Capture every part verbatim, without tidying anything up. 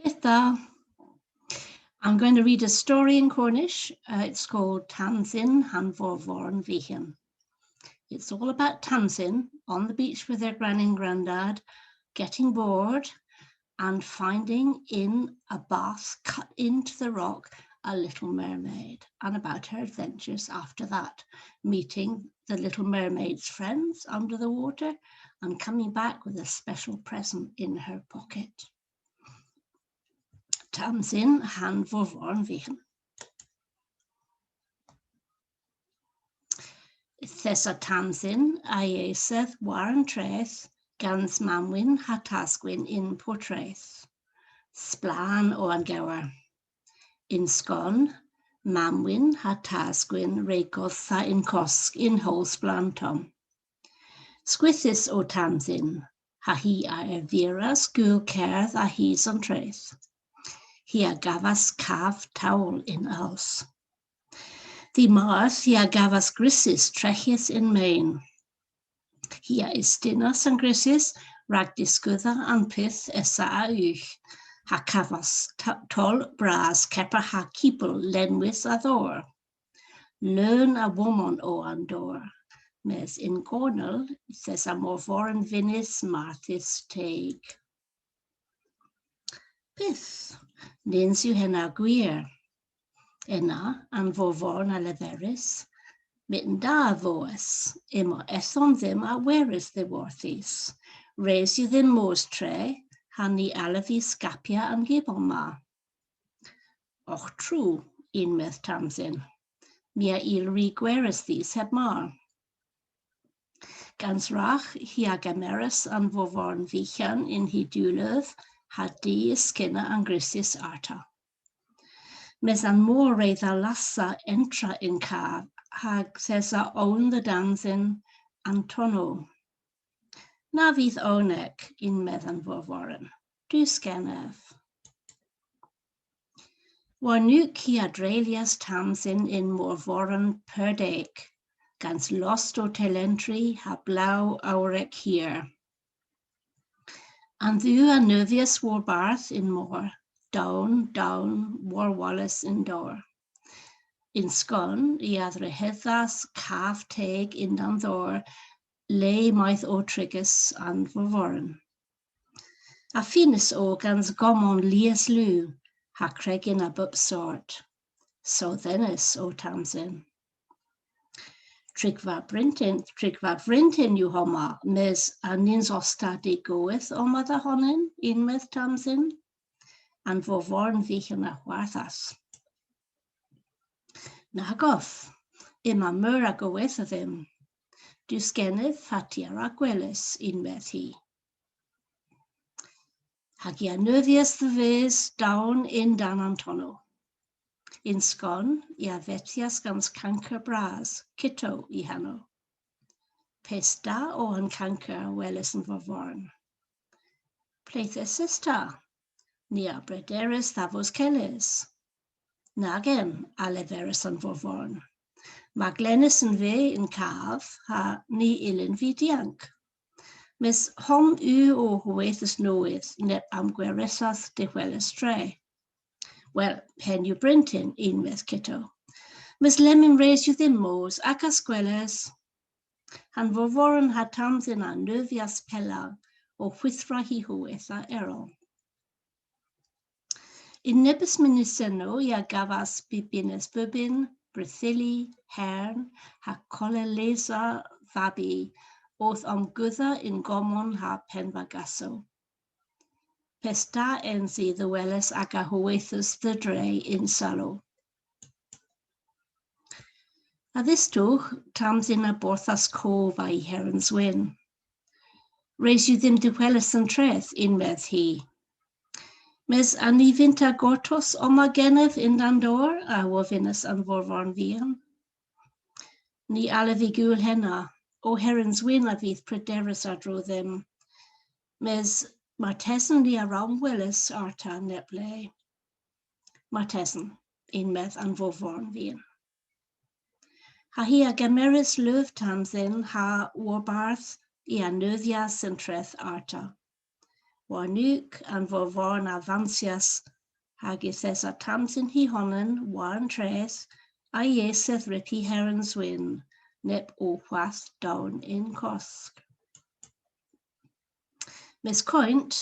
Dydh da. I'm going to read a story in Cornish. Uh, it's called Tamsin ha'n Vorvoren Vyghan. It's all about Tamsin on the beach with her granny and granddad, getting bored and finding in a bath cut into the rock a little mermaid, and about her adventures after that, meeting the little mermaid's friends under the water and coming back with a special present in her pocket. Tamsin ha'n Vorvoren Vyghan. Yth esa Tamsin a'y esedh war an treth gans mamm-wynn ha tas-gwynn yn Porthtreth. Splann o an gewer. Yn skon, mamm-wynn ha tas-gwynn re godha yn kosk yn howl splann tomm. Skwithys o Tamsin, ha hi a erviras gul kerdh a-hys an treth. Hi a gavas kav towl y'n als. Dhyworth hi a gavas grysys treghys yn men. Hi a ystynas an grysys rag diskudha an pyth esa a-ugh, ha kavas t-, toll bras kepar ha kibel lenwys a dhowr. Leun a womon o an dowr, mes yn gornel yth esa morvoren vynys marthys teg. Pyth? Nyns yw henna gwir. Ena an vorvoren a leveris, myttin da a vowes, yma edhom dhymm a weres dhiworthis. Res yw dhymm mos tre, ha ny allav vy skapya an gibel ma. Ogh tru, yn-medh Tamsin, my a yll ri gweres dhis heb mar. Gans ragh hi a gemeras an vorvoren vyghan yn hy diwleuv ha diskynna an grysys arta. Mes an mor re dhallasa entra yn kav hag yth esa own dhe Damsin an tonnow. Na vydh ownek, yn-medh an vorvoren. Deus genev. War nuk hi a dreylyas Tamsin yn morvoren pur deg, gans lost o telentri ha blew owrek hir. An dhew a neuvyas warbarth y'n mor, down, down, war-woles y'n dowr. Yn skon, i a dhrehedhas kav teg yn-dann dhowr, le mayth o trigys an vorvoren. Afinys o gans gommon lies lu, ha kregyn a bub sort. Sodhenys o Tamsin. Trigva bryntin, trigva vryntin yw homma, mes a nyns os ta digoweth omma dha honan, yn-medh Tamsin. An vorvoren vyghan a hwarthas. Nag ov, yma meur a gowetha dhymm. Deus genev ha ty a wra gweles, yn-medh hi. Hag i a neuvyas dhe-ves down yn-dann an tonnow. Yn skon, i a vethyas gans kanker bras, Kitto y hanow. Pes da o an kanker, a welas an vorvoren. Ple'th eses ta? Ni a brederis dha vos kellys. Nag en, a leveris an vorvoren. Yma glenysen vy y'n kav ha ny yllyn vy diank. Mes homm yw ow howethas nowydh neb a'm gweresas dehweles tre. Wel, henn yw bryntin, yn-medh Kitto. Mes lemmyn res yw dhymm mos, agas gweles. An vorvoren ha Tamsin a neuvyas pella ow hwithra hy howetha erel. Yn nebes mynysennow i a gavas bibines bubyn, brethyli, hern, ha kolelesa babi, owth omgudha yn gommon ha pennvagasow. Pes da ens i dhe weles aga howethas dhe dre yn salow. A-dhistowgh, Tamsin a borthas kov a'y herens wynn. Res yw dhymm dehweles dhe'n treth, yn-medh hi. Mes a ny vynta gortos omma genev yn-dann dowr, a wovynnas an vorvoren vyghan. Ny allav vy gul henna, ow herens wynn a vydh prederus a-dro dhymm. Mes martesen ni a wra omweles arta neb le. Martesen, yn-medh an vorvoren vyghan. Ha hi a gemeras leuv Tamsin ha warbarth i a neuvya dhe'n treth arta. War nuk an vorvoren a vansyas, hag yth esa Tamsin hy honan war an treth, a'y esedh ryb hy herens wynn, neb ow hwath down yn kosk. Mes koynt,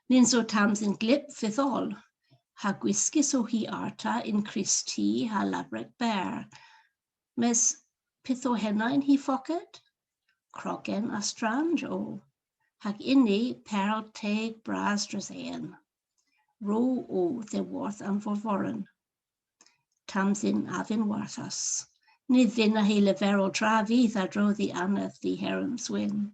nyns o Tamsin glyb vyth oll, ha gwiskys o hi arta yn krys T ha labrek berr. Mes pyth o henna yn hy foket? Krogen a stranj o, hag ynni perl teg bras dres eghen. Ro o dhyworth an vorvoren. Tamsin a vynnarghas. Ny vynna hi leverel tra vyth a-dro dhe anedh vy herens wynn.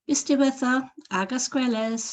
Bys diwettha, agas gweles.